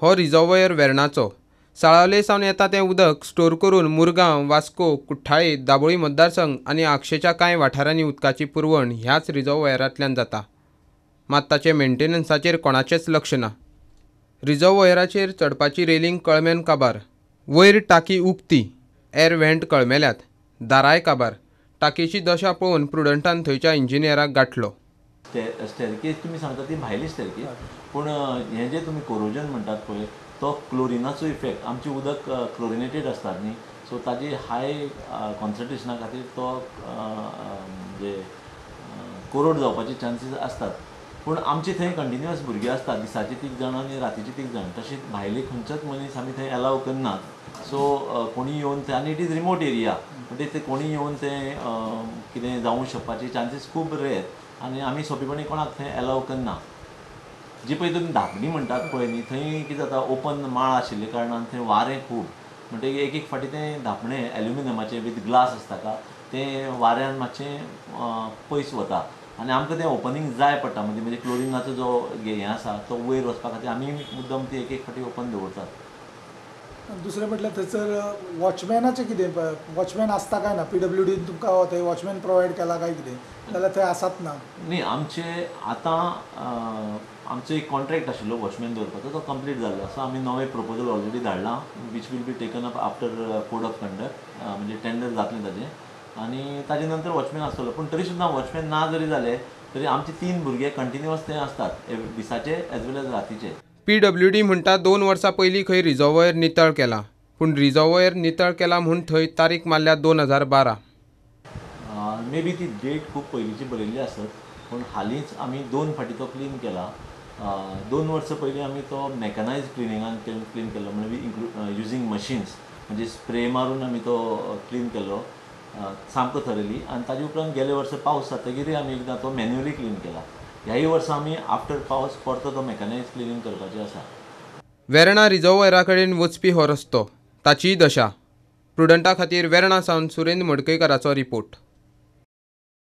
हो रिजर्वयर वेर्णाचो. साळावले सावन येता तें उदक स्टोर करून मुरगांव, वास्को, कुठ्ठाळे, दाबोळी मतदारसंघ आनी आगशेच्या कांय वाठारांनी उदकाची पुरवण ह्याच रिजर्वयरांतल्यान जाता. मात ताचे मेंटेनन्साचेर कोणाचेंच लक्ष ना. रिजर्वयराचेर चडपाची रेलिंग कळमेन काबार, वयर टाकी उक्ती, एर व्हेंट कळमेल्यात, दाराय काबार. टाकीची दशा पळोवन प्रुडंटान थंयच्या इंजिनियराक गांठलो. स्टेरकेज तुमी सांगता ती भायली स्टेरकेज, पूण हें जें तुमी कोरोजन म्हणटात पळय तो क्लोरिनाचो इफेक्ट. आमचें उदक क्लोरिनेटेड आसतात न्ही, सो ताजी हाय कॉन्सन्ट्रेशना खातीर तो म्हणजे कोरोड जावपाचे चान्सीस आसतात. पूण आमचे थंय कंटिन्युअस भुरगे आसतात, दिसाचे 3 जाण आनी रातीचे 3 जाण. तशेंच भायले खंयचोच मनीस आमी थंय एलाव करनात. सो कोणी येवन थंय, आनी it is remote area, म्हणजे ते कोणी येवन थंय कितें जावूं शकपाचे चान्सीस खूब रेर आनी आमी सोंपेपणी कोणाक थंय एलाव करना. जी पळय तुमी धापणी म्हणटात पळय न्ही, थंय कितें जाता, ओपन माळ आशिल्ले कारणान थंय वारें खूब, म्हणटकीर एक एक फावटी तें धापणें एल्युमिनियमाचें वीथ ग्लास आसता का तें वाऱ्यान मातशें पयस वता आनी आमकां तें ओपनींग जाय पडटा. म्हणजे म्हणजे क्लोरिनाचो जो हें आसा तो वयर वचपा खातीर आमी मुद्दम ती एक एक फावटी ओपन दवरतात. दुसरें म्हटल्यार थंयसर वॉचमॅनाचें कितें, वॉचमॅन आसता काय ना? पीडब्ल्यूडीन तुमकां थंय वॉचमॅन प्रोवायड केला काय कितें, जाल्यार थंय आसात ना? न्ही, आमचे आतां आमचो एक कॉन्ट्रॅक्ट आशिल्लो वॉचमॅन दवरपाचो, तो कंप्लीट जाल्लो आसा. आमी नवें प्रपोजल ऑलरेडी धाडलां, which will be taken up after code of conduct, म्हणजे टेंडर जातलें ताजें आनी ताजे नंतर वॉचमॅन आसतलो. पूण तरी सुद्दां वॉचमॅन ना जरी जाले तरी आमचे 3 भुरगे कंटिन्युअस थंय आसतात, दिसाचे एज वेल एज रातीचे. पीडब्ल्यूडी म्हणटा 2 वर्सां पयलीं खंय रिजर्वयर नितळ केला, पूण रिजर्वयर नितळ केला म्हूण थंय तारीख मारल्या 2012. मे बी ती डेट खूब पयलींची बरयल्ली आसत, पूण हालींच आमी 2 फावटी तो क्लीन केला. 2 वर्सां पयलीं आमी तो मॅकनायज क्लिनिंगान क्लीन केल्लो, म्हणजे युजींग मशीन्स, म्हणजे स्प्रे मारून आमी तो क्लीन केल्लो सामको थरली. आनी ताजे उपरांत गेले वर्सा पावस जातकीरय आमी एकदां तो मॅन्युअली क्लीन केला. ह्याय वर्सा आमी आफ्टर पावस परतो तो मॅकनायज क्लिनींग करपाचें आसा. वेर्णा रिजर्वयरा कडेन वचपी हो रस्तो, ताचीय दशा. प्रुडंटा खातीर वेर्णा सावन सुरेंद्र मडकयकाराचो रिपोर्ट.